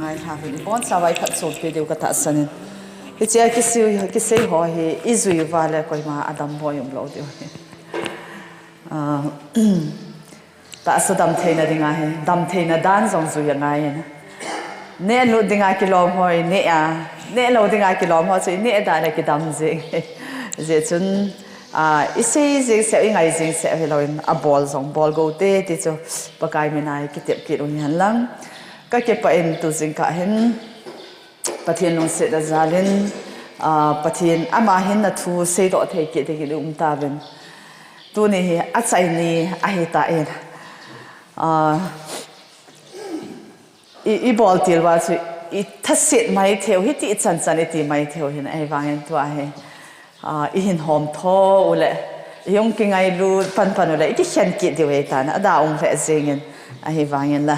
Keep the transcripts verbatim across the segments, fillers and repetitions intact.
Ngailha uvin, ibonchauva iphatchompi diu katahsan in. Hichea kisei, kisei ho hi ijui uva le koima adamboi umlou diu ahi. Ah, tahsa damtheina dinga hi, damtheina dan jong jui angai in. Nehlut dinga kilom ho ineh a, nehlou dinga kilom ho chu ineh dan a kidam jing. Hijeh chun, ah, isei jing seh, ingai jing seh hilouvin, abol jong bol gou te ti chu Pakai mina ikitep kit u hihen lang. Kakipah in tu jingkah hin, Pathen lungset a jalin, ah, Pathen ama hin na thu seidoh thei kit ding in um tauvin. Tuni hi achaini ahitan. Ah, i, ibol til uva chu ithaset mai theiu, hiti ichan chan iti mai theiu hin ahivangin tua hi. Ah, ihin hom tho u le, ihung kingailut panpan u le, ikikhen kit diu ahitan, ada um lheh jingin, ahivangin la,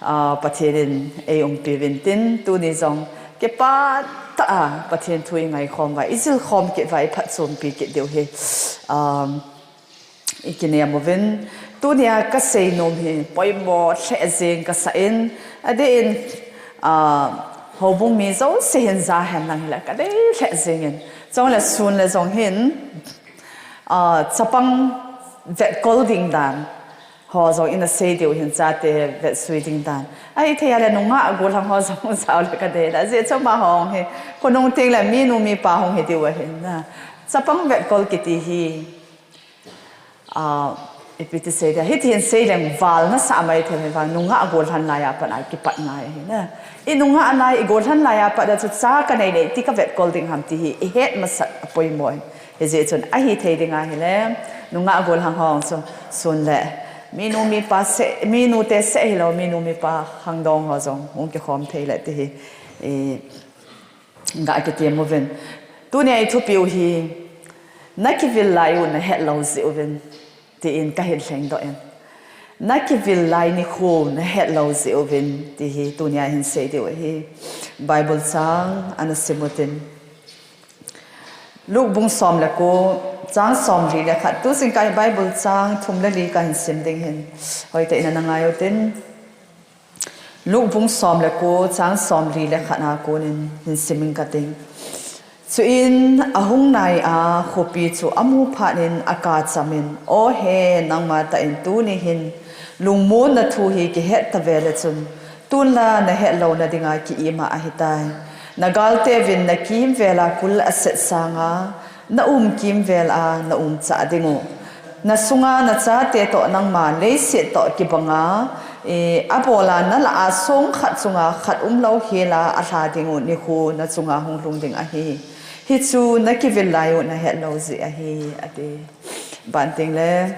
ah, Pathen in eiumpi uvin tin, tuni jong kipah tah a, Pathen thu ingaikhom uva, ijilkhom kit uva, iphatchompi kit diu hi, um, ikinem uvin, tunia kasei nom hi poimo lheh jing kasah in, adeh in, ah, houbung mi jouse hin ja hen lang hile kadei lheh jingin. Chule sun le jong hin, ah, chapang vetkol ding dan ho jong ina sei diu hin, chate vetsui ding dan. Ahithei a le nungah gollhang ho jong jao le kadei le. Ajeh chu amaho hi khonung teng le minu mipa hung hi diu ahin na. Chapang vetkol kiti hi, ah, ipi ti sei dia, hiti hin sei leng val nasah mai thei, ahivang nungah gollhan laiya pat a kipat ngai ahi na. Inungah lai, igollhan laiya pat a chu cha kanei le iti kavetkol ding ham ti hi ihet masat apoimo ahi. Hijeh chun ahithei ding ahile, nungah gollhang ho chu sun le minu mipa seh, minute seh hilou, minu mipa khangdong ho jong hung kikhom thei le ti hi, i, ga kitem uvin. Tunia ithupiu hi, nakivil lai u nahet lou jeh uvin, tin kahin lhengdoh in. Nakivil lai nikho nahet lou jeh uvin, ti hi tunia hin sei diu ahi. Bible chang ana sim utin. Luke bung som le ko, chang somli le khat. Tu jingkah Bible chang thum le li kahin sim ding ahin. Hoitah in ana ngai utin. Luke bung som le ko, chang somli le khat a konin hin sim inge kating. Chuin ahung nai a, khopi chu amu phat in akap chamin, O he, nangma tah in tuni hin lungmonna thu hi kihet tave le chun, tunla nahet louna dinga ki-ima ahitai. Nagalte uvin nakimvel a kul aset sanga, na um kimvel a na um chah ding u. Na sunga na chate toh nangma leiset toh kibanga, eh, abola na lah a song khat chunga khat umlou hela alha ding u nikho na chunga hung lhung ding ahi. Hichu nakivil lai u nahet lou jeh ahi, ati. Banting le,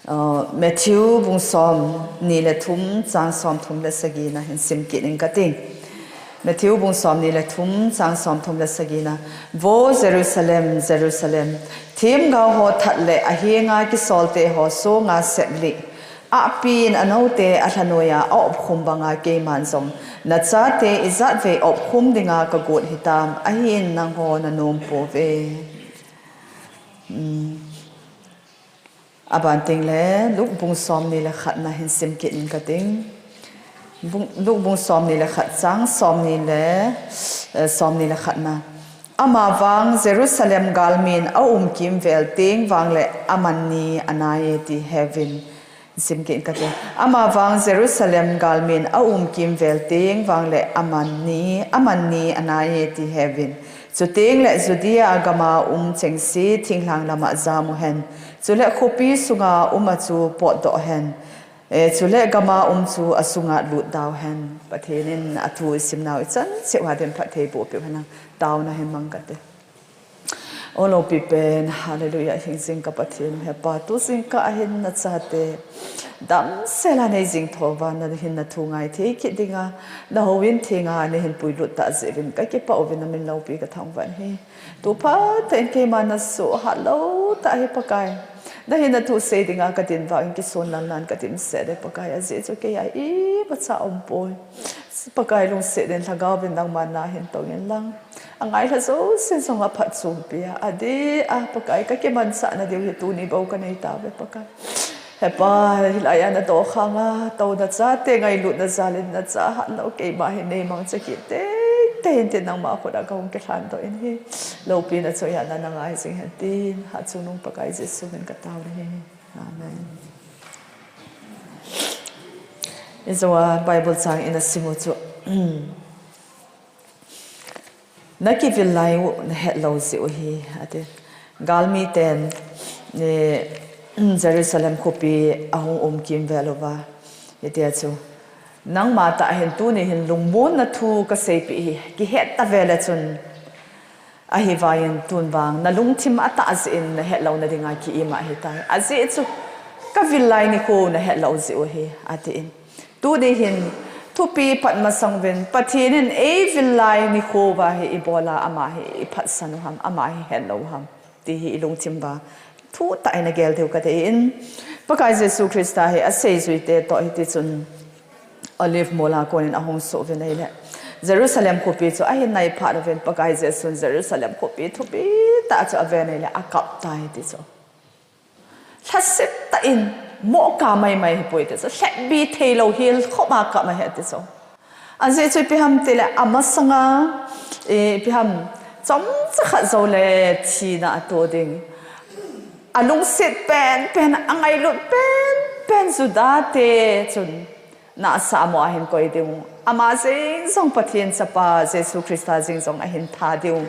uh, Matthew bung somni le thum, chang somthum le sagina hin sim kit inge kating. Matthew bung somni le thum, chang somthum le sagina. Vo Jerusalem, Jerusalem, themgao ho that le ahenga kisolte ho songa seplih, ahpin anoute alhanoiya aopkhum banga keiman jong nachate ijatvei opkhum dinga kagot hitam, ahin nangho nanom pouve. Hmm. Abanting le, Luke bung somni le khatna hin sim kit inge kating. Bung, Luke bung somni le khat chang somni le, eh, somni le khatna. Amavang Jerusalem galmin aum kimvel teng vangle aman ni anaiye ti heuvin. Sim kit inge kating. Amavang Jerusalem galmin aum kimvel teng vangle aman ni, aman ni anaiye ti heuvin. Chuteng le Judea gama um chengse thinglhang lama jam uhen. Chule khopi sunga um a chu potdoh hen. Eh, chule gama um chu asunga lut dauhen. Pathen in athu isimnau ichan cheh uva din phatthei boh peh uhen lang. Taona hin mang kate. O lopi pen, hallelujah, hingjing ka Pathen, Hepa, tu jingkah ahin nachate damsel a nei jing thouva, nahin nathu ngai thei kit dinga, nahouin thenga, nahin puilut tah jeh uvin, kakipah uvin, namin loupi kathangvah in ahi. Tu phat tah in keima nasoh hat lou tah hi Pakai. Nahin nathu sei dinga kadin vangin kisonlam nan kadimset e Pakai, ajeh chu keiya imacha aumpoi. Pakai lungset in lhagao vin nangma na hin tong in lang. Angailha jousen jong aphatchompi a, adeh a Pakai kakimanchah nadiu hi tuni bou kanei tauve Pakai. Hepa, hilai a nadoh khang a, touna chate ngailutna jal in nacha hat lou keima hi neimangcha kit teitei in tin nangma khut a kahung kilhan doh in ahi. Loupina choi a nana ngai jing hen tin, Hatchungnung Pakai Jesu min in katao ahi. Amen. Ijou a Bible chang ina sim u chu. Nakivil lai u nahet lou jeh u ahi, ati. Galmi ten, eh, Jerusalem khopi ahung um kimvel uva, hitia chu, nangma tah hin tuni hin lungmonna thu kaseipeh hi kihet ta vele chun, ahivangin tun vang nalungthim atah jeh in nahet louna dinga ki-im ahitai. Ajeh chu, kavil lai nikho nahet lou jeh u ahi, atin. Tuni hin, thupi phat masang uvin, Pathen in eivil lai nikho uva hi ibol a, ama hi iphatsan u ham, ama hi het lou u ham, ti hi ilungthim uva thutah in agel diu kadei in, Pakai Jesu Christa hi aseijuite toh hiti chun Olive mol a konin ahung soh uvin ahile, Jerusalem khopi chu ahin nai phat uvin, Pakai Jesun Jerusalem khopi thupi tah chu aven ahile, akap tai ti chu. Lhaset tah in, mo kap maimai ahipoi ti chu, lhepbi thei lou hilkhom a kap ahi ti chu. Ajeh chu ipi ham tile, amasanga, eh, ipi ham, chomcha khat joule thina ato ding. Alungset penpen, angailut penpen Juda te chun nahsahmo a ahin koi diu. Ama jeng jong Pathen chapa Jesu Christa jeng jong ahin tha diu.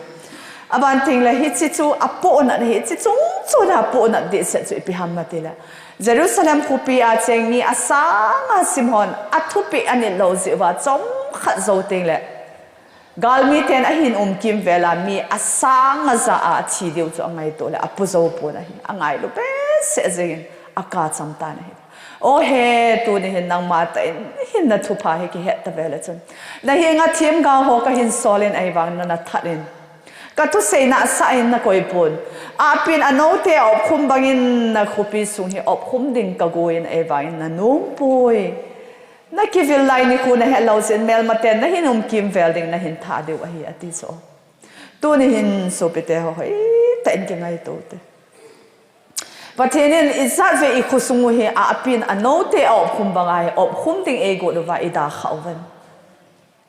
Aban tengle hiche chu apohnat, hiche chungchon a apohnat dehset chu ipi ham atile, Jerusalem khopi a cheng mi asanga simhon athupeh anit lou jeh uva chomkhat jou tengle, galmi ten ahin um kimvel a mi asanga ja a athi diu chu angaito le apu jou pon ahi. Angailu behseh jengin akap cham tan ahi. O he, tuni hin nangma tah in hin nathupha hi kihet ta vele chun, nahenga themgao ho kahin sol in ahivangin nana that in, kathusei nahsah in nakoi pon. Ahpin anoute aopkhum bangin nakhopi sung hi opkhum ding kagoi in ahivangin nanom poi. Nakivil lai nikho nahet lou jeh in melmaten nahin um kimvel ding nahin tha diu ahi, ati chu. Tuni hin sopite ho, hoitah in kingaito ute. Pathen in ijat vei ikhosung u hi ahpin anoute aopkhum banga hi opkhum ding eigot uva idah khah uvem,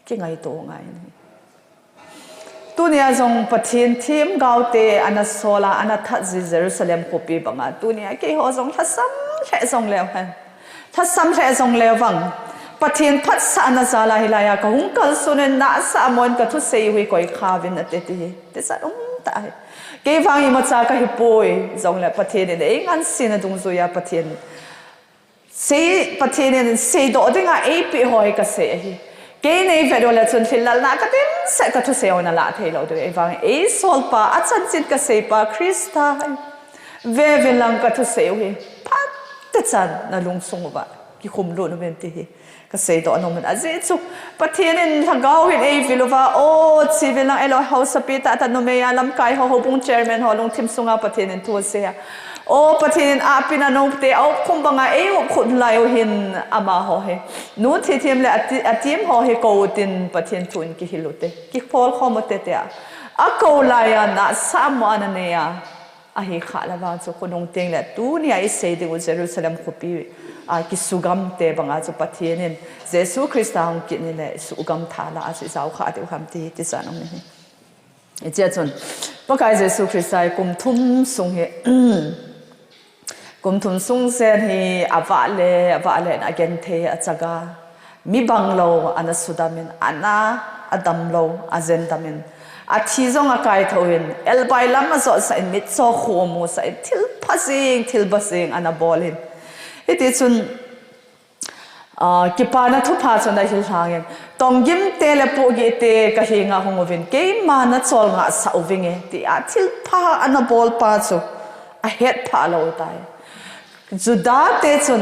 kingaito u ngai in ahi. Tunia jong Pathen themgaote ana sol a, ana that ji Jerusalem khopi banga, tunia keiho jong lhasam lheh jongleu hen, lhasam lheh jongleu vang, Pathen phatsahna jal a hilai a kahung kalson in nahsahmo in kathusei u hi koikha uvin ati ti hi tijat umtah ahi. Kei vang imacha kahipoi jongle Pathen in eingansena dungjuia Pathen sei, Pathen in seidoh dinga eipeh ho hi kasei ahi. Kei neivet ule chun thillalna kadimset, kathusei ho nalah theilou diu, ahivangin eisolpa, achanchin kaseipa Christa hi veuvin lang, kathusei u hi phatechan nalungsung uva kikhumlut uvin ti hi kaseidoh nom in. Ajeh chu Pathen in lhagao hin eivil uva, o, cheuvin lang, eilou haosapi tahtah, numei a lamkai ho, houbung chairman ho lungthim sunga Pathen in thu asei a, o, Pathen in ahpin anoute aopkhum banga eiopkhum lai u hin amaho hi, nu Thithem le ati-, ateam ho hi kou utin Pathen thu in kihil ute, kipholkhom ute tia akou laiya nahsahmo ana nei a, ahikhah le vang chu khonung tengle tunia isei ding u Jerusalem khopi a kisugamte banga chu Pathen in Jesu Christa hung kit ni le suhgam tha lah a chu ijaokhah diu ham ti hi tijat um ahi. Hichea chun Pakai Jesu Christa hi kum thum sung hi, kum thum sung jen hi avah le, avah le in agenthei achaga, mi banglou ana sudamin, ana adamlou ajendam in, athi jong akaithou in, elbai lam ajotsah in, mitcho khu amusah in, thilpha jeng, thilba jeng ana bol in. Hitichun, ah, kipana thupha chu ana hil lhangin, tonggimte le pohgihte kahenga hung uvin, keima nachol ngahsah uvinge, tia thilpha ana bolpa chu ahetphah lou tai. Judate chun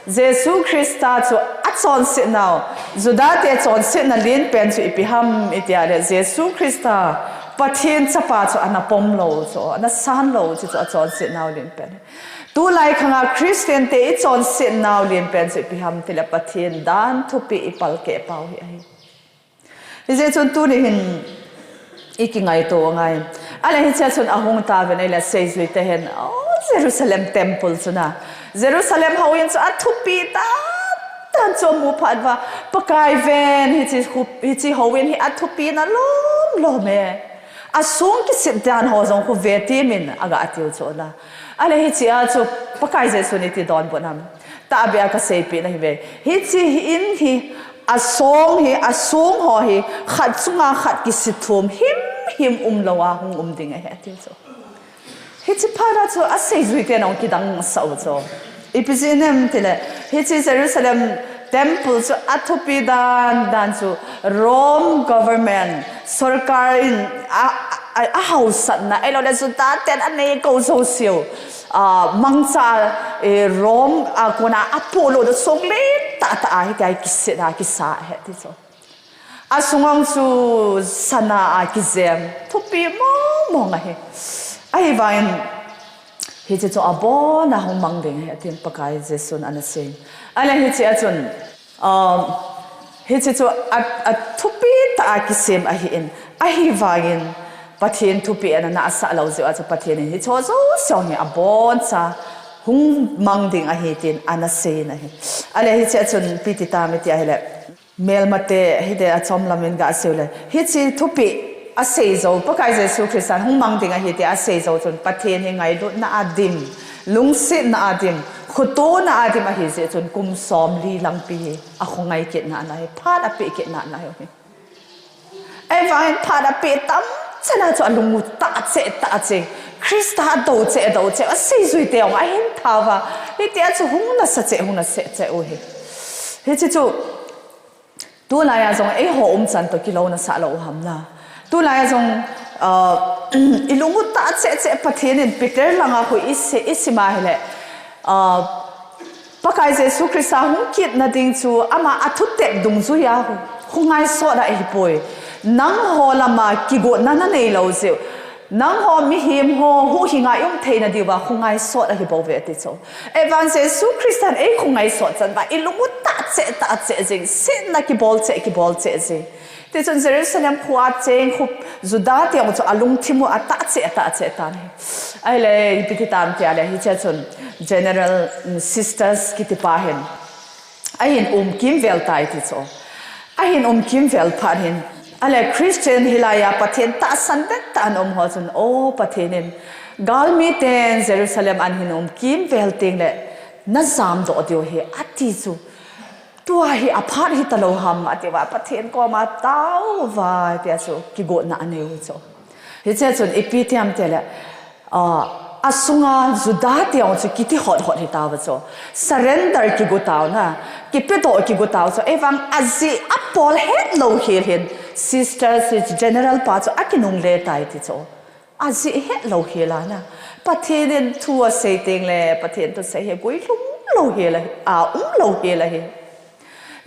Jesu Christa chu achonsetnau, Judate chonsetna lenpen chu ipi ham itia le, Jesu Christa Pathen chapa chu ana pomlou chu, ana sanlou chu, chu achonsetnau lenpen. Tulai khanga Christian te ichonsetnau lenpen chu ipi ham tile, Pathen dan thupeh ipalkeh pau hi ahi. Hijeh chun tuni hin ikingaito angai. Ahile hichea chun ahung tauvin ahile seijuite hin, o, Jerusalem temple chun a, Jerusalem houin chu athupi tan tan chu amu phat uva, Pakai ven, hiche, hiche houin hi athupi na lom lom e. Asong kisit dan ho jong khu ve temin aga tiu chu la. Ahile hiche a chu Pakai Jesun iti donbut ham. Tahbeh a kaseipeh na hi ve. Hiche in hi asong hi, asong ho hi, khat chunga khat kisithum him him umlou a hung um ding ahi ati chu. Hiche phat a chu aseijui ten ahung kidang sah u chu. Ipi jeh inem tile, hiche Jerusalem temple chu athupi dan dan chu Rome government, sorkar in a, a, ahaosatna, ahiloule Juda ten anei kou jouseu, a, mangcha, eh, Rome a kona apohlut u song lentah tah a hitia kiset a kisa ahi ti chu. Asung a chu sana a kijem, thupi mong mong ahi. Ahivangin, hiche chu abon a hung mang ding ahi, atin Pakai Jesun ana sei. Ahile hiche a chun, um, hiche chu a, athupi tah a kisem ahin, ahivangin Pathen thupeh ana nahsah lou jeh a chu Pathen in hiche jouse hi aboncha hung mang ding ahi tin ana sei in ahi. Ahile hiche a chun ipi ti tam iti ahile, melmate hiti a chomlam in gasei u le, hiche thupeh asei jou, Pakai Jesu Christan hung mang ding ahi ti asei jou chun Pathen hi ngailutna a dim, lungsetna a dim, khotona a dim ahi jeh chun kum somli langpi hi akhongai kitna ana hi, phat apeh kitna ana hi. Ahivangin phat apeh tam chan a chu alung u tah cheh tah cheh, Christa adou cheh dou cheh, aseijui te jong ahin tha uva, hitia chu hung nasa cheh, hung nasa cheh u hi. Hiche chu tulai a jong eiho umchan toh kilouna sah lou u ham na. Tulai a jong, ah, ilung u tah cheh cheh Pathen in Peter langa khu ise, isim ahile, ah, Pakai Jesu Christa hung kitna ding chu ama athutep dungjui a khu, khu ngaisot a ahipoi. Nangho lama kigotna nanei lou jeh u, nangho mihem ho huhhing a i um theina diuva khu ngaisot ahi bouve ati chu. Ahivang Jesu Christan eikhongaisot chan uva ilung u tah cheh tah cheh jing, setna kibol cheh kibol cheh jing. Tichun Jerusalem khua cheng khu Juda te jong chu alungthim u atah cheh atah cheh tan ahi. Ahile ipi ti tam tia le hiche a chun General, mm, Sisters kiti pa hin ahin um kimvel tai ti chu. Ahin um kimvel phat hin, ahile Christian hilai a Pathen tahsan det tah a ana um ho chun, O Pathen in, galmi ten Jerusalem ahin um kimvel tengle najamdoh diu ahi ati chu. Tua hi aphat hita lou ham ati uva Pathen koma tao uva tia chu kigotna anei u chu. Hiche a chun ipi ti ham tile, ah, asunga Juda te jong chu kiti hot hot hita uva chu. Surrender kigo tao na, kipedoh kigo tao chu. Ahivang ajeh apol het lou hel hin, Sisters, General pa chu akinungle tai ti chu. Ajeh het lou hel a na. Pathen in thu asei tengle, Pathen thusei hi guilhung lou hel ahi, a um lou hel ahi.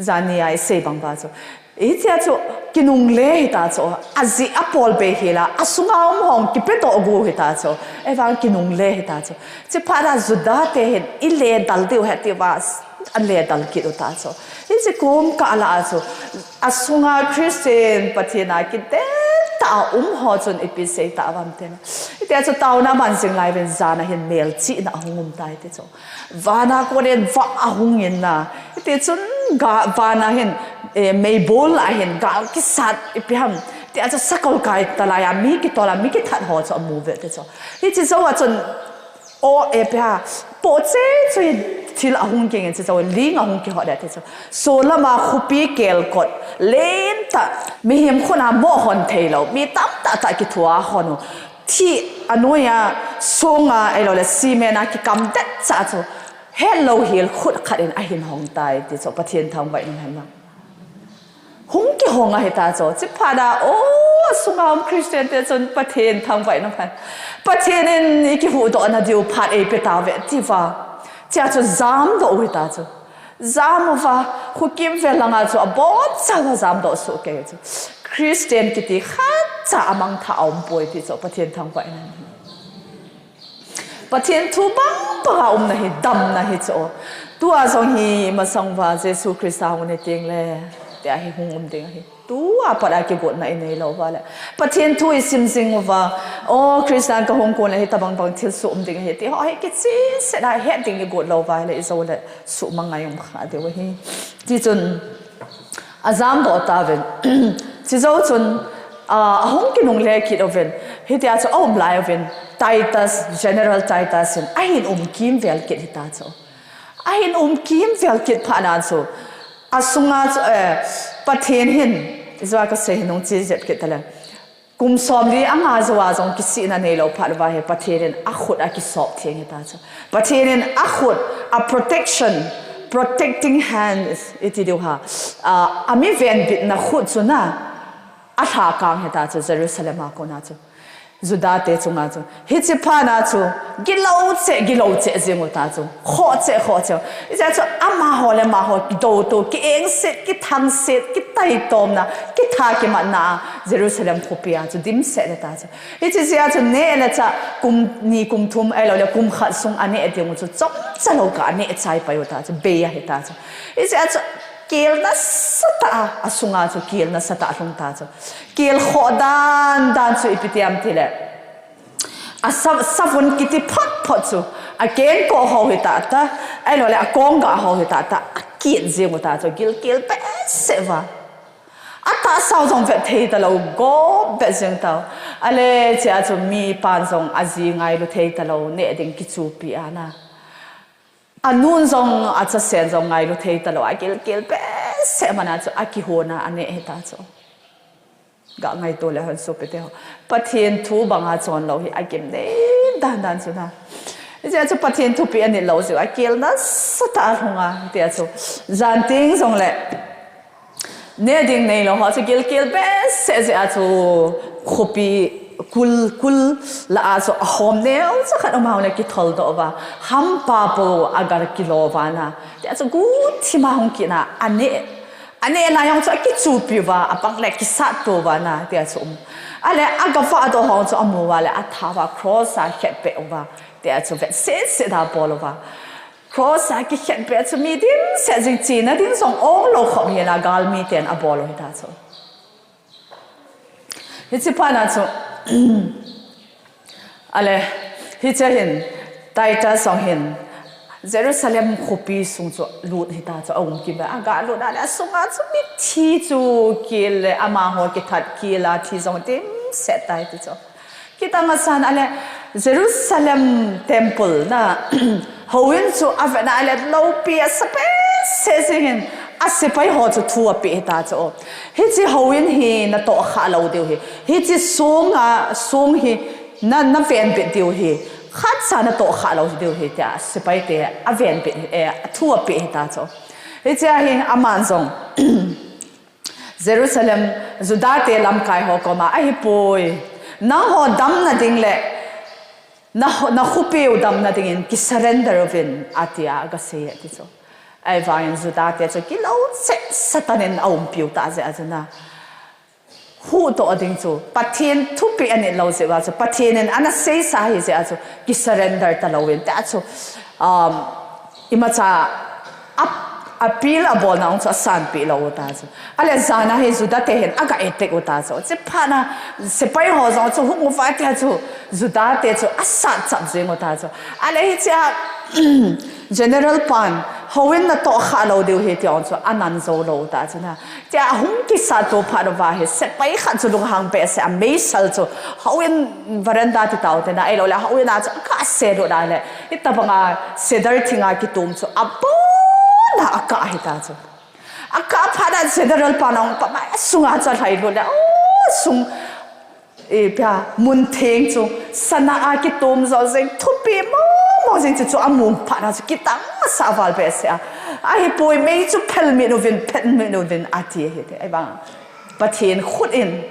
Jani a isei bang uva chu, hiche a chu kinungle hita chu, ajeh apol be hel a, asunga um ho jong kipedoh go hita chu, ahivang kinungle hita chu. Hiche phat a Juda te hin ile dal diu ahi ti uva, ale dal kit u ta chu. Hiche kum kah lah a chu, asunga Christian Pathen a kiden tah a um ho chun ipi sei tauvam tile, hitia chu taona aman jing lai uvin jan a hin melchihna ahung um tai ti chu. Van a konin vah ahung in na. Hiti chun ga, van a hin, eh, meibol a hin gal kisat ipi ham. Tia chu sakol kai talai a mi kitol a mi kithat ho chu amu uve ti chu. Hiche jou a chun, o, eh, ipi ham, poh cheh cheh thil ahung kigin chu, ling ahung kihot e ti chu. Solam a khopi kelkot lentah, mihem khut a mo hon thei lou, mi tamtah tah kithua hon u. Thih a noi a, song a, ahilouleh cement a kikam det cha chu, het lou hel khut khat in ahin hong tai ti chu, Pathen thangvah in um hen lang. Hung kihong ahi ta chu, chuphat a, o, asunga um Christian te chun Pathen thangvah in um hen. Pathen in i kihuhdoh na diu phat eipe tauve ti uva. Chua chu jamdoh u hi ta chu. Jam uva, khukimvel langa chu abonchauva jamdoh soh kei chu. Christian kiti khatcha amangthah a um poi ti chu Pathen thangvah in um hen. Pathen thu bangbanga umna hi, damna hi chu. Tua jong hi masang uva Jesu Christa hung ni teng le. Tia hi hung um ding ahi. Tua pat a kigotna i nei lou uva le, Pathen thu i sim jing uva, o, Christian ka hung kon le hitabang bang thil soh um ding ahi ti ho hi kichen set a het ding i got lou uva le, i jo le suhmang ngai um kha deu ahi. Tichun, a jam doh tauvin. Chi jou chun, a, a hung kinungle kit uvin. Hitia chu a um lai uvin, Titus, General Titus in a hin um kimvel kit hita chu. A hin um kimvel kit phat na chu, a sunga chu, eh, Pathen hin, ijeh a ka sei hi nung chi jep kit tale. Kum somli anga jou a jong kisihna nei lou phat uva hi Pathen in a khut a kisop theng hita chu. Pathen in a khut, a protection, protecting hands, i ti diu ham, a, a mi venbitna khut chu na, a lha kang hita chu Jerusalem a kona chu. Juda te chunga chu. Hichi phat na chu, gilou cheh, gilou cheh jing u ta chu. Khoh cheh, khoh cheh. Ijeh chu amaho le amaho, kidou to, ki-engset, kithangset, kitaitomna, kitha kimatna a, Jerusalem khopi a chu, dimset le ta chu. Hichi jeh a chu, neh le chah, kum ni kum thum, ahilou le kum khat sung a neh ding u chu, chomcha lou kah a neh chai pai u ta chu, bei ahi ta chu. Ijeh chu, kel nasatah a, a sunga chu, kel nasatah a lhung ta chu. Kel khoh dan dan chu ipi ti ham tile, a sa, savun kiti phot phot chu, a kengkoh ho hi tah tah, ahilou le a konggah ho hi tah tah, a kit jing u ta chu, gilkel behseh uva. A tahsa u jong vet thei talou, gop vet jing tau. Ale chea chu mi pan jong a ji ngailu thei talou, neh ding kichupi ana. A nun jong, a chasen jong ngailu thei talou, a gilkel behseh mana chu, a kihona a neh hita chu. Ga ngaito le hon sopi teho. Pathen thu banga chon lou hi a gimnei dan dan chu na. Hijeh chu Pathen thupeh a nit lou jeh u a kel nasatah a lhung a, tia chu. Jan teng jong le. Neh ding neilou ho chu gilkel behseh jeh a chu khopi kul, kul lah a chu a hom neocha khat um hang le kithol doh uva. Hampa po a ga kilo uva na. Tia chu guhthim a hung kit na a neh. A neh lai jong chu a kichupi uva, a bang le kisat to uva na, tia chu um. Ale a ga vah doh ho chu a mu uva le a tha uva cross a khetpeh uva. Tia chu vetset set a bol uva. Cross a kikhetpeh chu mi dimset jing chena ding jong ong lou khop hi la galmi ten a bol u hita chu. Hichi phat na chu, ale, hiche hin, Titus jong hin, Jerusalem khopi sung chu lut hita chu, a um kit uva, a ga lut a le, a sunga chu mithi chu kil le, amaho kithat kil a, thi jong dimset tai ti chu. Kitang asan ale, Jerusalem temple na, houin chu a vet na ale, loupi a sa behseh jing in, a sepai ho chu thu a peh hita chu. Hichi houin hi na tohkhah lou diu hi. Hichi sung a, sung hi na, na venbit diu hi. Khatcha na tohkhah lou diu hi, tia sepai te a venbit, eh, a thu a peh hita chu. Hichea hi aman jong Jerusalem, Juda te lamkai ho koma, ahipoi. Nangho damna ding le, na, na khopi u damna dingin ki surrender uvin, atia, aga sei e ti chu. Ahivangin Juda te chu kilou cheh satan in a umpiu ta jeh a chu na. Huhdoh ding chu, Pathen thupeh a nit lou jeh uva chu, Pathen in ana seisa ahi jeh a chu, ki surrender talou in, tia chu, um, imacha a, appeal a bolna ong chu a sanpeh lou u ta chu. Ale jan a hi Juda te hin aga attack u ta chu. Chi phat na sepai ho jong chu hung uva tia chu Juda te chu a sat chap jing u ta chu. Ale hichea General pan houin na tohkhah lou diu hi tia ong chu a nan jou lou u ta chu na. Tia ahung kisat to phat uva hi sepai khat chu lunghang behseh a meisel chu houin veranda ti tau te na ahilou le houin a chu aga se lut a le. Hitabanga cedar thing a kitum chu abon a akah hita chu. Akah phat a General pan ong pamai sunga chu alhai lut le, o sung, e, pia, mun theng chu, sana a kitum jo jing, thupi mong mong jing chu, chu amu phat na chu, kitang masa val behseh a. Ahipoi mei chu phelmit uvin, phelmit uvin, ati ahi te. Ahivang, Pathen khut in,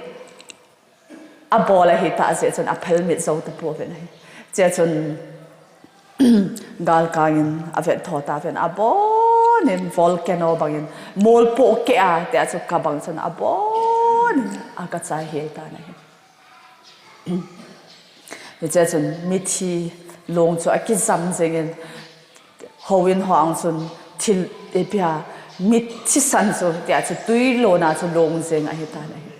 abol ahi ta jeh chun aphelmit jou tapouvin ahi. Chea chun, galkang in avet tho tauvin abonin volcano bangin molpoh keh a, tia chu kabang chun abonin aga chai hel tan ahi. Hichea chun mithi long chu akijam jingin houin ho ang chun thil ipia mithisan chu, tia chu tuilona chu long jeng ahi tan ahi.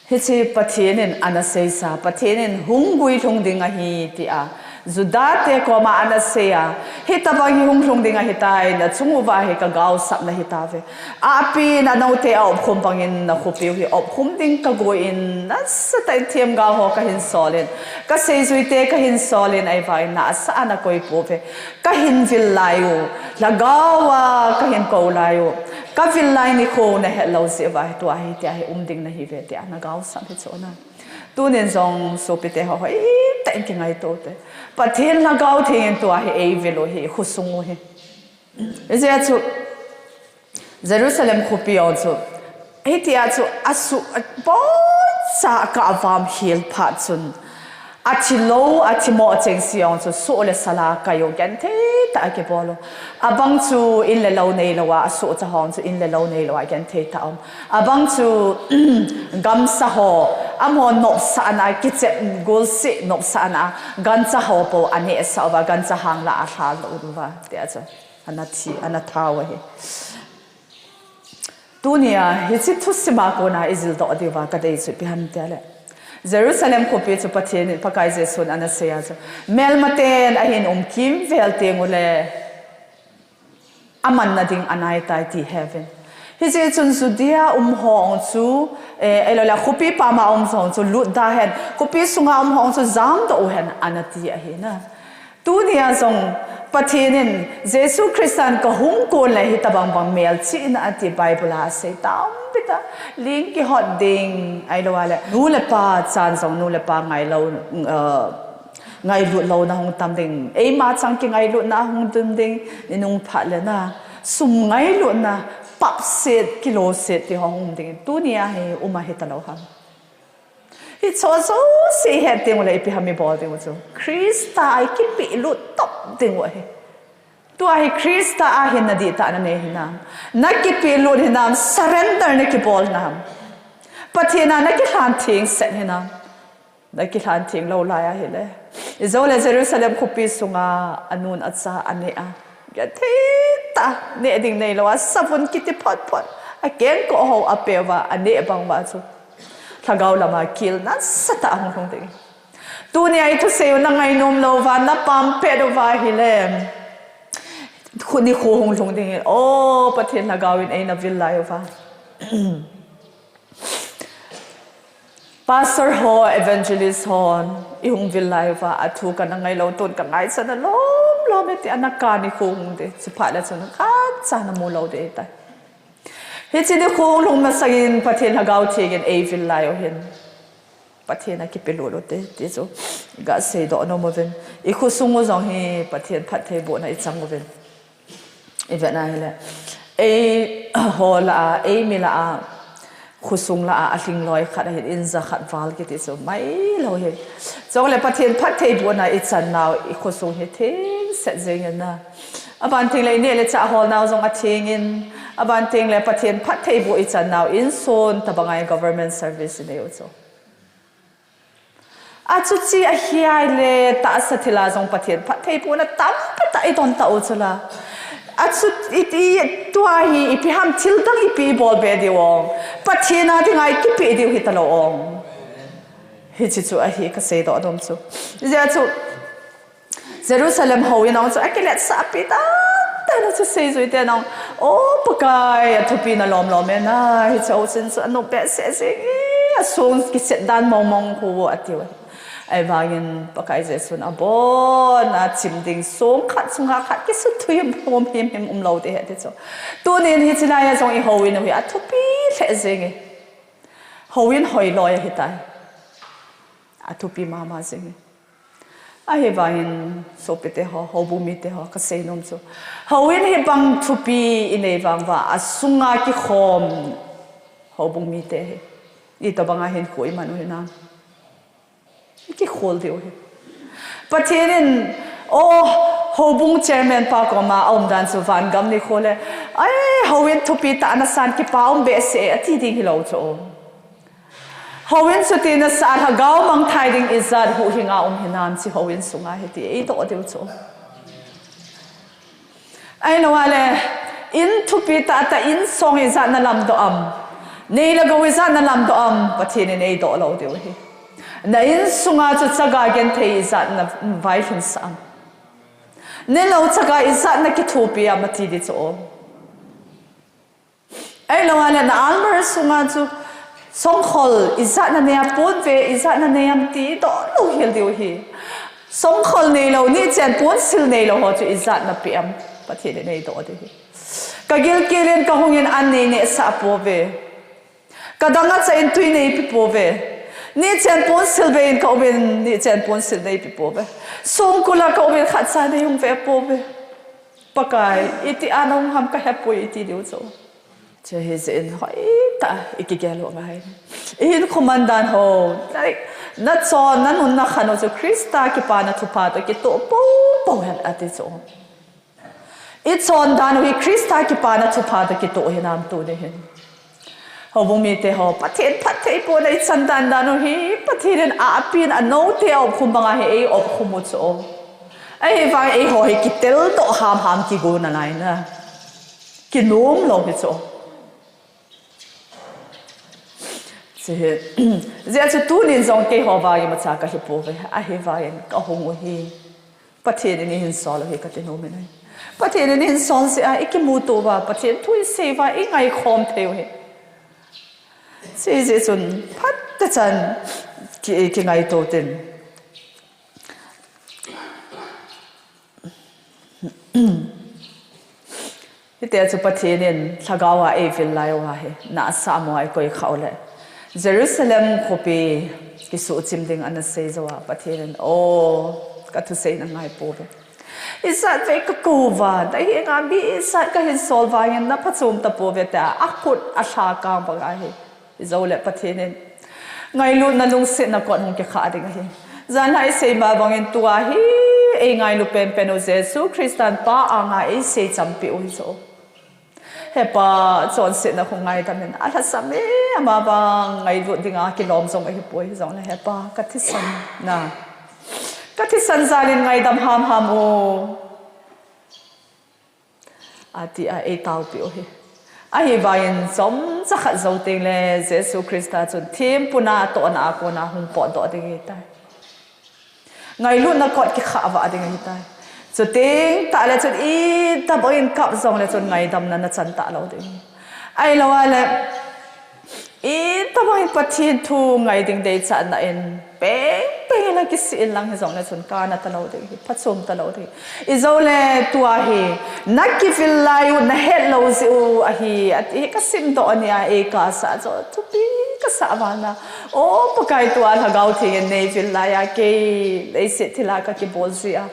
Hiche Pathen in ana seisa, Pathen in hung guilhung ding ahi, tia Juda te koma ana sei a, hitabang hi hung lhung ding ahi tai, na chung uva hi ka gaosapna hi tave. Api na note a opkhum bangin na khopiu hi opkhum ding ka guin, nasatah in themgao ho ka hin solin, ka seijuite ka hin solin, ahivangin na asa ana koi pouve. Ka hin vil lai u, lhagao a ka hin kou lai u, ka vil lai nikho na het lou jeh uva hi tua hi tia hi um ding nahi ve, tia na gaosap hi chu na. Tunin jong sopite ho, hoitah in kingaito te. Pathen Lhagao Theng in tua hi ei vil u hi, khosung u hi. Hijeh chu, Jerusalem khopi jong chu, hitia chu asu, aboncha ka avam hel phat chun, athi lou, athi mo chengse jong chu, soh le sala kai u genthei tah a kibol u. Abang chu in le lou neilou a, asohcha hong chu in le lou neilou a genthei tah a um. Abang chu, gamsa ho, amaho nopsahna, kichep gulsi nopsahna, gancha ho pou anehsah uva, gancha hang la alhal lou uva, tia chu. Ana thi, ana thau ahi. Tunia, hiche thusim a kona i jildoh diuva ka dei chu ipi ham tia le, Jerusalem khopi chu Pathen in, Pakai Jesun ana sei a chu, melmaten ahin um kimvel teng ule, amanna ding anai tai ti heuvin. Hijeh chun Judea um ho chu, eh, ahilou le, khopi pama um ho chu lut da hen, khopi sunga um ho chu jamdoh u hen, ana ti ahi na. Tunia jong Pathen in Jesu Christan ka hung kon le hitabang bang melchihna ati Bible a asei tampi tah, ling kihot ding, ahilou le, nu le pa chan jong nu le pa ngailou, uh, ngailut louna hung tam ding, eima chang kingailutna hung dum ding, i nung phat le na, sum ngailutna, papset, kiloset ti ho hung ding, tunia hi um ahi talou ham. Hicheho jouse i het teng ule ipi ham i bol diu chu, Christa a i kipehlut top diu ahi. Tua hi Christa a hin na dihtah na nei hinam? Na kipehlut hinam? Surrender na kibol hinam? Pathen a na kilhan theng set hinam? Na kilhan theng lou lai ahile, ijole Jerusalem khopi sunga anun acha aneh a, genthei tah a neh ding neilou a, savun kiti phot phot, akengkoh ho apeh uva, aneh bang uva chu lhagao lama kil nasatah a hung lhung ding. Tunia i thusei u na ngainom lou uva, na pampet uva ahile, khu nikho hung lhung ding in, o Pathen Lhagao in eina vil lai uva, pastor ho, evangelist hon i hung vil lai uva, athu kana ngailou, tun ka ngaichat na lom lom e ti, ana ka nikho hung ding, chuphat le chun khatcha na mu lou ding ahitai. Hiche nikho hung lhung masangin Pathen Lhagao Theng in ei vil lai u hin, Pathen a kipehlut u te ti chu ga seidoh nom uvin, i khosung u jong hi Pathen phattheibohna i chang uvin. I vet na hile, eiho lah a, eimi lah a, khosung lah a, alhingloi khat ahin, in jakhat val kiti chu mailou hi. Chule Pathen phattheibohna i chan nau, i khosung hi thengset jeng in na. Aban teng le i neh le chah holnau jong atheng in, aban teng le Pathen phattheiboh i chan nau, insung tabang a government service i nei u chu. Achuti ahile tahsa thil a jong Pathen phattheibohna tampi tah i don tau chu la. Achuti, tua hi ipi ham, thil dang ipi i bol be diu ong? Pathen a dinga i kipeh diu hi talou ong? Hiche chu ahi ka seidoh nom chu. Hijeh chu Jerusalem houin ong chu akiletsah pi tan tan a chu seijui ten ong, O Pakai, athupina lom lom e na, hiche houin chu anop behseh jeng e, asong kiset dan mong mong khu atiu. Ahivangin Pakai Jesun abon a chim ding, song khat sunga khat kisuthui hom him him umlou ding ahi ti chu. Tunin hiche lai a jong i houin u hi athupi lheh jeng e. Houin hoiloi ahitai. Athupi mama jeng e. Ahivangin sopite ho, houbung mite ho, ka seinom chu, houin hibang thupi i nei vang uva, asunga kikhom houbung mite hi itobang a hinkho i man u hinam? I kikhol diu hi. Pathen in, o, houbung chairman pa koma aumdan chu vangam nikho le, ai, houin thupi tah a nasan, kipa um behseh e ati ding hilou chu. Houin chuti nasah a lhagao mangthai ding ijat huhhing a um hinam hiche houin sunga hi ti eidoh diu chu. Ahilou le, In thupi tah tah in song ijat na lamdoh am. Nei le gou ijat na lamdoh am. Pathen in eidoh lou diu ahi. Na insunga chu chaga genthei ijat na vailhun sah am. Nei lou chaga ijat na kithopi am ati di chu. Ahilou le na almirah sunga chu songkhol ijat na nei a pon ve ijat na nei am ti doh lou hel diu ahi. Songkhol neilou, nichen ponsil neilou ho chu ijat na pe am. Pathen in eidoh diu ahi. Ka gilkel in ka hung in an nei nehsah pouve. Ka dang a cha in tui neipe pouve. Nichen ponsil ve in ka um in nichen ponsil neipe pouve. Songkul a ka um in khatcha neihung ve pouve. Pakai, iti a nahung ham ka hepoi iti diu chu. Chu hijeh in hoitah a ikigel u angai. Ihinkho man dan ho, like, nachon, nanun nakhan u chu Christa kipana thupha toh kitoh poupou hen ati chu. Ichon dan u hi Christa kipana thupha toh kitoh hinam tuni hin. Houbung mite ho, Pathen phatthei pon a ichan dan dan u hi, Pathen in ahpin anoute a opkhum banga hi eiopkhum u chu. Ahivang eiho hi kiteldoh hamham kigo nalai na. Kinom lou hi chu. Chu hi, hijeh chun tunin jong keiho vang imacha kahi pouve, ahivangin kahung u hi. Pathen in eihinsol u hi kati nom in ahi. Pathen in eihinsol jeh a ikimuto uva, Pathen thu isei uva, ingaikhom thei u hi. Hijeh chun phatechan ki, kingaito tin. Hitia chu Pathen in lhagao a eivil lai uva hi, nahsah mo a ikoi khah u le, Jerusalem khopi kisuhchim ding ana sei jou a, Pathen in, o, kathusei na ngai pouve. Ijat vei kakou uva, nahenga mi ijat kahinsol vangin naphachom tapouve tia, akhut alha kang banga hi. Ijole Pathen in ngailutna lungsetna kot hung kikhah ding ahi. Janhi isei ma bangin tua hi eingailu penpen u Jesu Christan Pa anga eisei champi u hi chu. He Pa, chonsetna hung ngaidam in, alhasam e, ama vang ngailut dinga kilom jong ahipoi, hijongle He Pa, kathisan na, kathisan jal in ngaidam hamham o. Atia eitaopi u hi. Ahivangin chomcha khat jou tengle Jesu Christa chun thempuna atohna a kona hung potdoh ding ahitai. Ngailutna kot kikhah vah ding ahitai. Chuteng tahle chun itobang in kap jongle chun ngaidamna nachan talou ding. Ahilou le, itobang in Pathen thu ngai ding deichatna in pengpeng in akisih in lang hijongle chun kana talou ding hi, phachom talou ding. Ijole tua hi, nakivil lai u, nahet lou jeh u ahi, ati hi kasimdoh nia, eikasah chu thupi kasah vana. O Pakai, tua Lhagao Theng in neivil laiya kei leiset thila kakibol jeh a,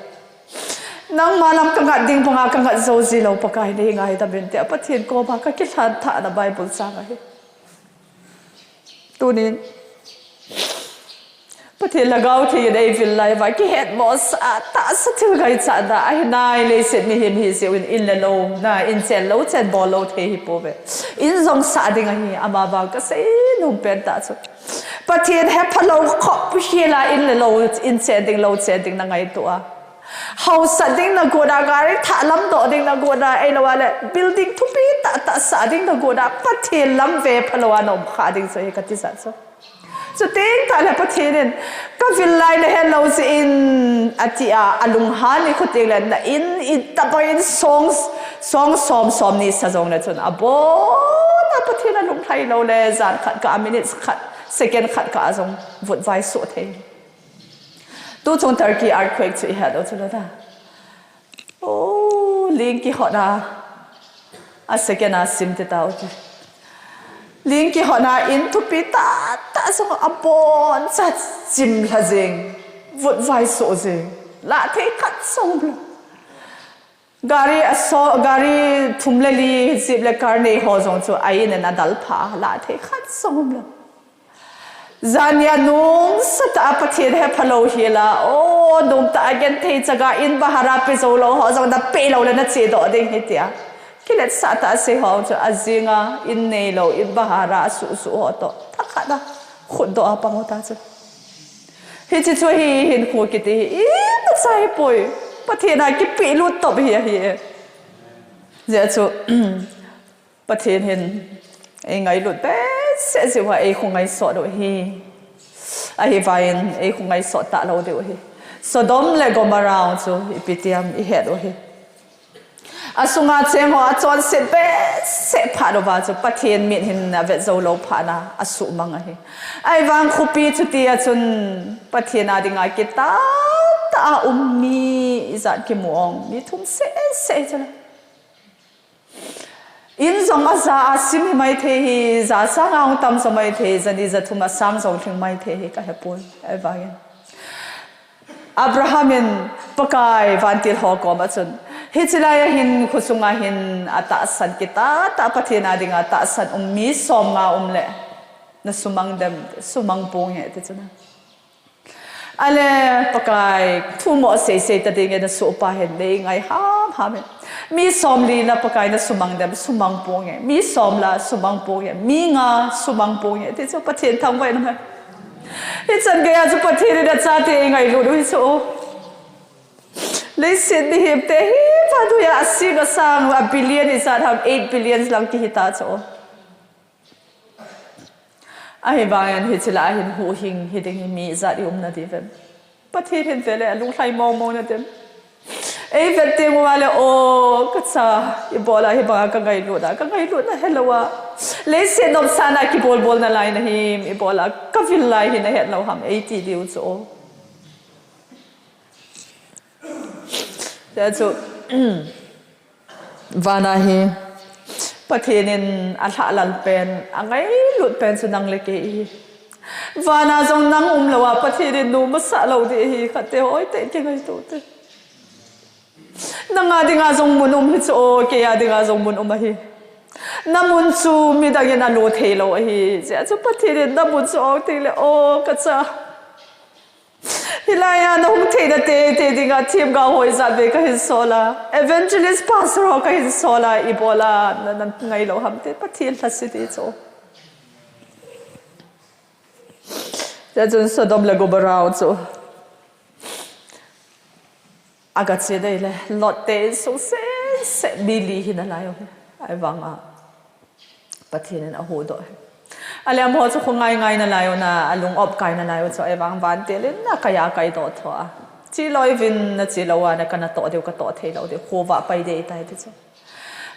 nangma lam kangat ding banga kangat jou jilou Pakai, neingaidam in tia Pathen koma kakilhan thahna Bible chang ahi. Tunin Pathen Lhagao Theng in eivil lai uva kihetmosah a, tahsa thil ngaichatna ahinai, leiset mihem hijeh un in le lou, na, inchen lou chen bol lou thei hipouve. In jong sah ding ahi, ama vang kasei nom pentah chu, Pathen hephalou khop hela in le lou, inchen ding lou chen ding nangaito a, haosat ding nagot a, gari thah lamdoh ding nagot a, ahilou le building thupi tahtah sah ding nagot a, Pathen lam ve phalou a naum kha ding chu hi katijat chu. Chuteng tahle Pathen in, kavil lai nahet lou jeh in, atia, alunghan ikhu tengle, na in, itobang in song, song som, somni sa jongle chun, abona Pathen alunglhai loule, jan khat kah a, minutes khat, second khat kah a jong vutvai soh thei. Tuchung Turkey earthquake chu ihet u chu lou da. O, ling kihotna, a second a sim ti tau ti. Ling kihotna in thupi tahtah jong aboncha chimlha jeng, vutvai soh jeng, lahthei khat jong umlou. Gari aso, gari thum le li, jeep le car nei ho jong chu a in in adalpha, lahthei khat jong umlou. Jania nomsatah a Pathen hephalou hela, o, nomtah a genthei chaga in bahara pe joulou ho jong napehlou le nachedoh ding ahi tia, kiletsah tah a sei ho chu ajinga in neilou, in bahara asuhsuh ho toh thakhat a khutdoh a pang u ta chu. Hiche chu hi hinkho kiti hi imacha hipoi. Pathen a kipehlut top hi ahi e. Jeh chu Pathen hin eingailut behseh jeh uva eikhongaisot u ahi. Ahivangin eikhongaisot talou diu ahi. Sodom le Gomorrah chu ipi ti ham ihet u ahi. Asunga cheng ho achonset behseh phat uva chu Pathen mit hin avet jou lou phat na asuhmang ahi. Ahivang khopi chuti a chun Pathen a dinga kitah tah a um mi ijat kimu ong mi thum seh seh chu la. In jong aja a sim hi maithei hi, ja sang a hung tam jong maithei, jani jathum asang jong lhing maithei hi kahepoi, ahivangin. Abraham in Pakai vantil ho koma chun, hiche lai a hin khosunga hin atahsan kitah tah Pathen a dinga tahsan um mi somnga um le, nasumang dem, sumang ponge, ti chun. Ale Pakai, thu mo seisei ta dingin asohpa hin lei ngai hamham e. Mi somli la Pakai nasumang dem, sumang ponge. Mi som la sumang ponge. Mi nga sumang ponge. Ti chu Pathen thangvah in um e. Hichan geiya chu Pathen in achate eingailut u hi chu. Leiset mihem te hi vannoiya asing asang a billion ijat ham eight billions lang kihi ta chu. Ahivangin hiche lah a hin huhhing hiding hi mi ijat iumna diuvem? Pathen hin vele alunglhai mongmong nadem. Eivet teng uva le, o, kacha, ibola hibanga kangailut a, kangailut na helou a. Leiset nopsahna kibolbol nalai nahim, ibola kavil lai hi nahet lou ham, eiti diu chu o. Tia chu, vana hi Pathen in alhahlal pen, angailut pen chu nang le kei ihi. Vana jong nang umlou a Pathen in nom asah lou ding ahi, khatte hoitah kingaito te. Nanga dinga jong mun um hi chu o, keiya dinga jong mun um ahi. Namun chu midangin alo theilou ahi. Tia chu Pathen in namun chu ong tengle, o kacha. Hilaiya nahung theina teitei dinga themgao ho ijat vei kahin sol a, evangelist pastor ho kahin sol a, ibola na, nangailou ham ti, Pathen lhase ti chu. Tia chun Sodom le Gomorrah chu agache dei le, Lot te insung sese mi li hi nalai u hi. Ahivanga Pathen in ahuhdoh hi. Ale amaho chu khongai ngai nalai u na, alung opkai nalai u chu, ahivang vantil in akaiya kaidoh tho a. Chelou uvin, nachelou a, na kanatoh diu, katoh theilou diu, khovah pai ding ahitai ti chu.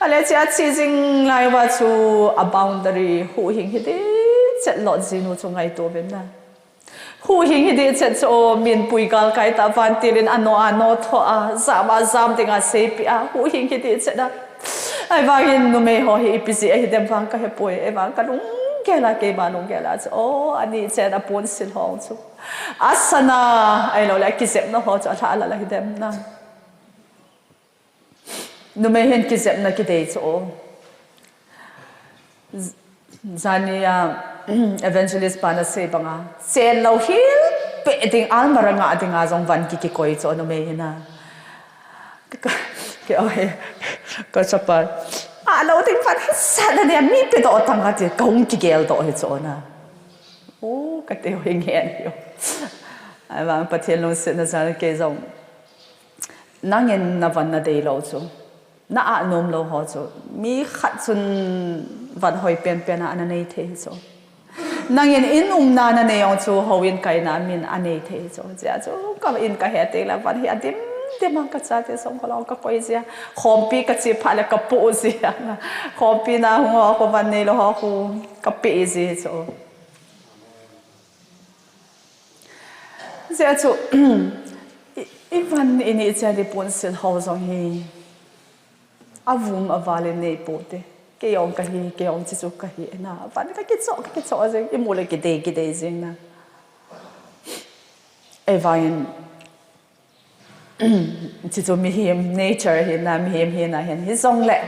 Ale chea che jing lai uva chu a boundary huhhing hiding chet Lot jinu chu ngaito uvin na. Huhhing hiding chet chu o, min pui galkai tah vantil in ano ano tho a, jam a jam dinga seipeh a, huhhing hiding chet a. Ahivangin numei ho hi ipi jeh a hidem vang kahepoi, ahivang kalunggel a, keima lunggel a chu o, ani chen aponsil ho chu. Asana, ahiloule akijepna ho chu alhahlal a hidem na. Numei hin kijepna kidei chu o. Jania evangelist pan asei banga, chen louhel peh ding, almirah ngah dinga jong van ki, kikoi chu numei hina. Ka, kei, kachapa, alou ding van hisah na nia, mi pedoh tang kati, kahung kigeldoh hi chu na. O, kati hi ngen hi o. Ahivang Pathen lungsetna jal kei jong. Nangin navan nadeilou chu, na-ah nomlou ho chu, mi khat chun van hoi penpen a ana nei thei hi chu. Nangin in umna nanei jong chu, houin kaina min anei thei hi chu. Chea chu, ka in kahe tengle van hi adimdim a, kachate songkholong kakoi jia. Khompi kache phat le kapoh jia. Khompi na hung ho khu, van neilou ho khu kapeh ji chu. Jeh chu, i, ivan inei cheh a iponsil ho jong hi, avum aval in nei poute. Kei jong kahi, kei jong chuchu kahi, na, van kakichoh, kakichoh jeng, imu le kidei, kidei jeng na. Ahivangin, chuchu mihem nature hina, mihem hina hin, hijongle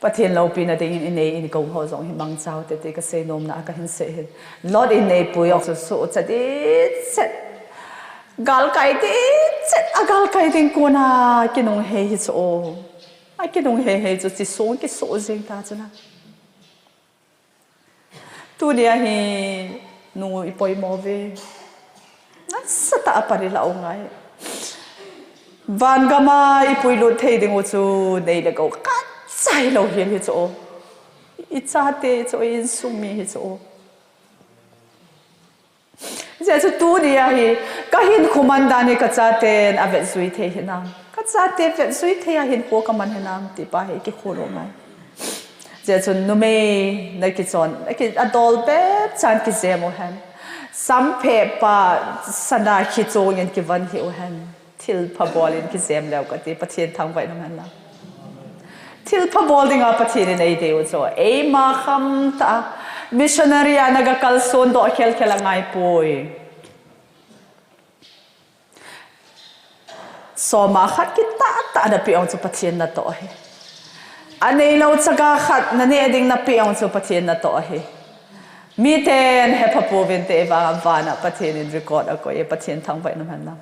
Pathen loupina dingin inei inkong ho jong hi mangcha ute ti kasei nomna a kahin sei hin. Lot in neipui jong chu suhcha ding chet, galkai ding chet, agalkai ding kona kinunghei hi chu o. Akinunghei hei chu chisong kisuh jeng ta chu na. Tunia hi nu ipoimo uve. Nasatah a pan ilah u ngai. Van gam a ipuilut thei ding u chu nei le gou khat cha hilou hel hi chu. I chate chu, i insung mi hi chu. Hijeh chun tuni a hi, ka hinkho man dan hi ka chaten avetjui thei hinam. Ka chate vetjui thei a hinkho ka man hinam, ti pa hi kikhol u ngai. Hijeh chun numei na kichon, na ki, adol bep chan kijem u hen. Sampheh pa sana khi chong in kivon hih u hen. Thilpha bol in kijem leu kati, Pathen thangvah in um hen lang. Thilpha bol dinga Pathen in eidei u chu. Eima khamtah a, missionary a na ga kalson doh khelkhel angai poi. Soma khat kitah tah na peh u chu Pathen natoh ahi. Aneilou chaga khat na neh ding na peh u chu Pathen natoh ahi. Miten hepha pouvin te vang a vana Pathen in record akoi e, Pathen thangvah in um hen lang.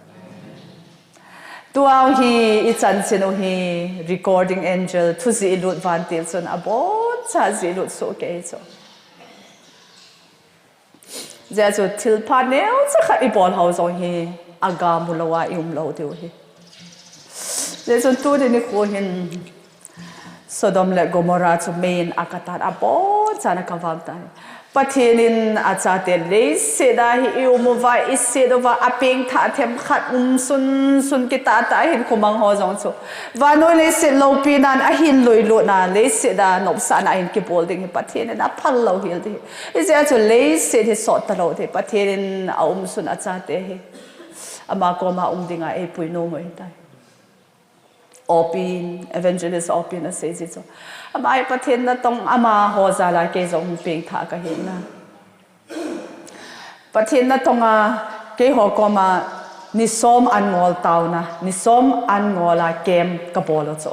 Tua hi i chanchin u hi recording angel, thujih lut vantil chun aboncha jih lut soh kei chu. Hijeh chun thilpha neocha khat i bol hou jong hi aga mu lou a i um lou diu hi. Hijeh chun tuni nikho hin Sodom le Gomorrah chu mei in akatan abonchan akavam tai. Pathen in achate leiset a hi i um uva, i set uva, apengthah themkhat um sunsun kitah tah a hinkho mang ho jong chu. Vannoi leiset loupina in ahin lui lutna, leiset a nopsahna ahin kibol ding hi Pathen in aphal lou hel ding hi. Hijeh chun leiset hi sot talou ding hi. Pathen in aumsun achate hi ama koma um dinga eipui nom u ahitai. Opin, Evangelist Opin asei ji chu. Ama hi Pathen natong, amaho jal a kei jong hung pengthah kahi na. Pathen natong a keiho koma ni som an ngol taona, ni som an ngol a camp kabol u chu.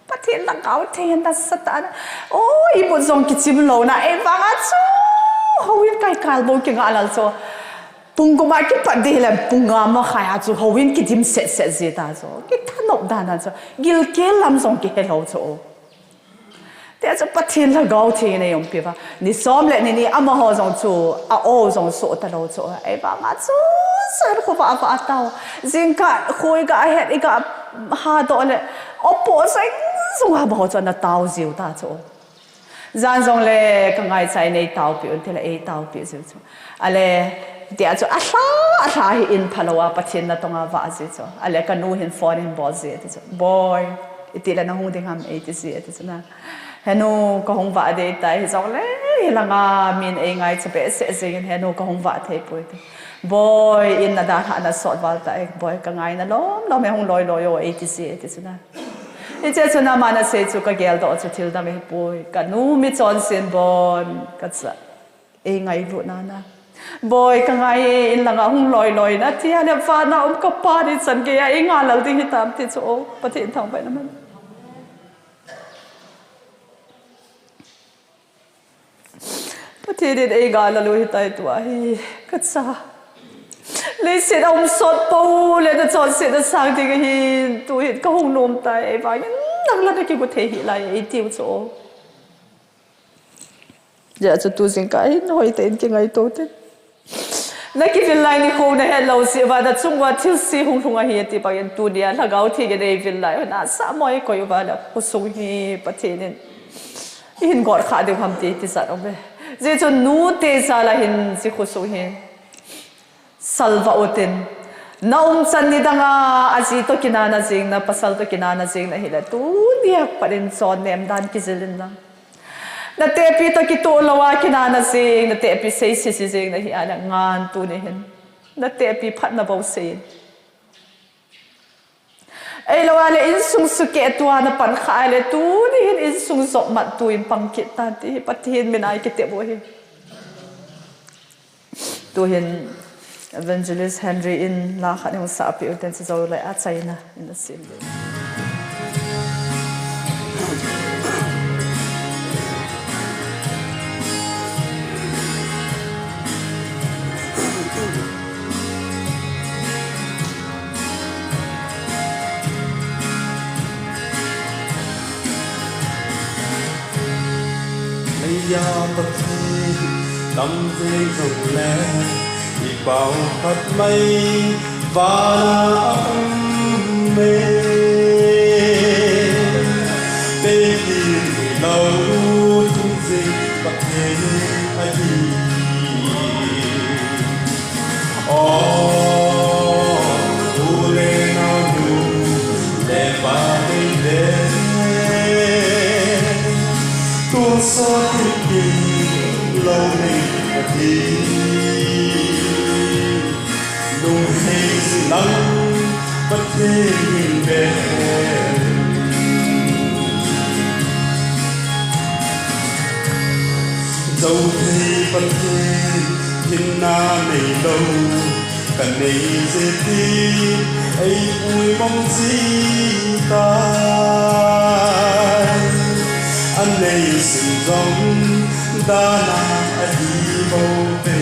Pathen lhagao thei nasatah a. O, imut jong kichim louna, eivang a chu houin kaikal bou kingah lal chu. Pung gup a kipat ding hile pung nga makhai a chu houin kidim setset ji ta chu. Kithanop dan a chu. Gilkel lam jong kihe lou chu. Tia chu Pathen lhagao thei in eiumpi uva. Ni som le ni ni amaho jong chu a-o jong soh talou chu. Eivang a chu jan khovah vah tao. Jingkah kho iga het iga hadoh le. Opoh jeng jong amaho chu ana tao jiu ta chu. Jan jong le ka ngaicha in eitaopeh un tile eitaopeh jiu chu. Ale, tia chu alha, alha hi in phalou a Pathen natong a vah ji chu. Ale, kanu hin phone hin bol ji ati chu. Boi, itile nahung ding ham eiti ji ati chu na. Henu, kahung vah ding tai hijongle, hilanga min eingaicha behseh jeng in henu kahung vah thei poi ti. Boi, in nadalhah nasot val tai, boi, kangaina lom lom e hung loi loi o eiti ji ati chu na. Hiche chun aman asei chu kageldoh chu thildang ahipoi. Kanu michonse in bon, kacha. Eingailutna na. Boi, kangai e, in langa hung loi loi na, tia le vana um kapa ni chan geiya einga lal ding hitam ti chu o, Pathen thangvah in um hen. Pathen in einga lal u hitai tua hi, kacha. Leiset a um sot pou le nachonsetna sang ding ahin, tuhin kahung nom tai, eivang in nang la nakigu thei hih lai eitiu chu o. Hijeh chun tu jingkah hin hoitah in kingaito tin. Nakivil lai nikho nahet lou jeh uva nachung uva thilse hung lhung ahi ati bangin tunia lhagao theng in eivil lai u hin asah mo eikoi uva le khosung hi Pathen in ihin gotkhah diu ham ti tijat um e. Hijeh chun nute jal a hin hiche khosung hi salvah utin. Na umchan nidanga aji toh kinana jeng, napasal toh kinana jeng nahile tunia pat in chonnem dan kijil in lang. Natehpi toh kitoh louva kinana jeng, natehpi seise jeng nahi a le ngan tuni hin. Natehpi phatna bou sei in. Eilouva le insung sukeh tua napan kha a le tuni hin insung jopmat tuin pang kit tan ti hi Pathen mina ikitep u hi. Tuhin Evangelist Henry in la khat hung sapeh u tin chujou le achaina in asim ding. Leiya Pathen tam vei jongle i pao khat mai vana a um e. Teipi ahi. O, u le nao, nu le pa nei te, tonsot in kimlou nei ahi. Lunghei jing lang Pathen in ve hen. Jou thei Pathen hinna neilou kanei jeh in, eipui mong jing tai. Anei sim jong dana ahi bou ve.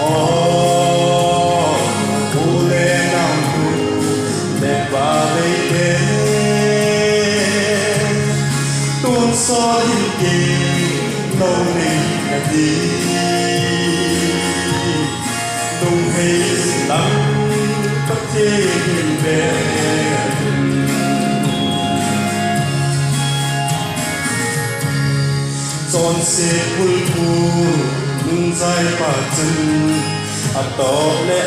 O, u le nao, nu le pa nei te, tonsot in kimlou nei ahi. Lunghei jing lang Pathen in ve hen. Chonset bulphu nungjai pa chun, atoh le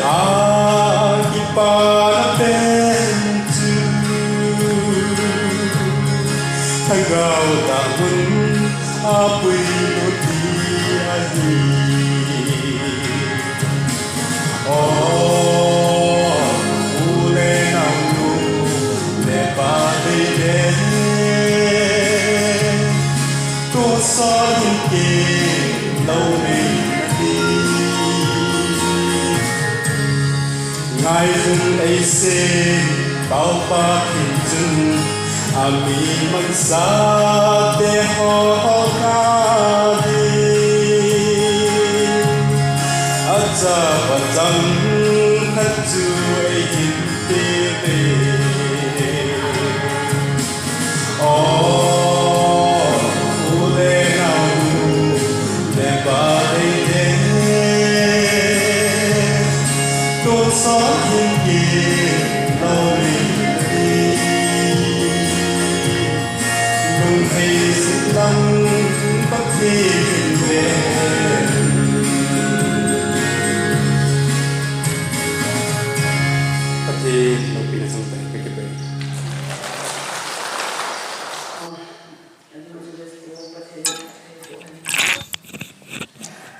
akipana pen chu, lhagao tah mun a puilut hi ahi. O, u le nao, nu le pa nei te, tonsot in kimlou nei ahi. Ngaijun eisei, Paopa Pathen chun, ami mansate ho, ho kah in, achapa changkhat chu eihin pe uve. O, u le nao, nu le pa nei te, tonsot in kimlou nei ahi. Lunghei jing lang Pathen in ve hen. Pathen loupina chang tahen, kakipah e.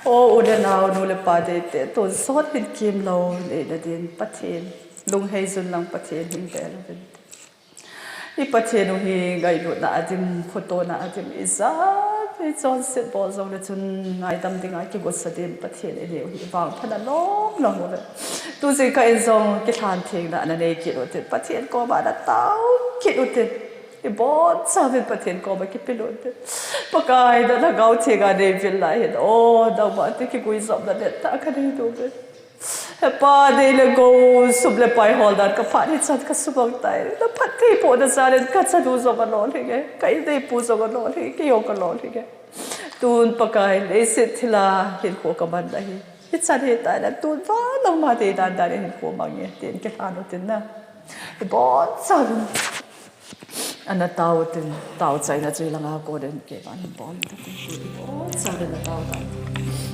O, u le nao, nu le pa nei te, tonsot in kimlou neina din Pathen, lunghei jing lang Pathen hin ve uvin. I Pathen u hi ngailutna a dim, khotona a dim, ijat ichonset bol jongle chun ngaidam dinga kigosa dim Pathen inei u hi vangphatna lom lom uve. Tu jingkah in jong kilhan thengna nanei kit utin, Pathen koma natao kit utin. Ibonchauvin Pathen koma kipel utin. Pakai, na Lhagao Theng a neivil lai hin, o, nangma toh kiguijopna neitah kanei uve. He Pa, nei le gou, sum le pai holdan kaphat hichan kasumang tai. Naphattheibohna jal in kachanu jong alolhing e, ka-in neipu jong alolhing e, kei jong kalolhing e. Tun Pakai, leiset thil a hinkho kaman ahi. Hichan hitai le, tun vang nangma deidan dan in hinkho mang inge, tin kilhan utin na. Ibonchauvin ana tao utin, taochaina chu ilanga kon in keiman bol utin, ibonchauvin ana tao utin.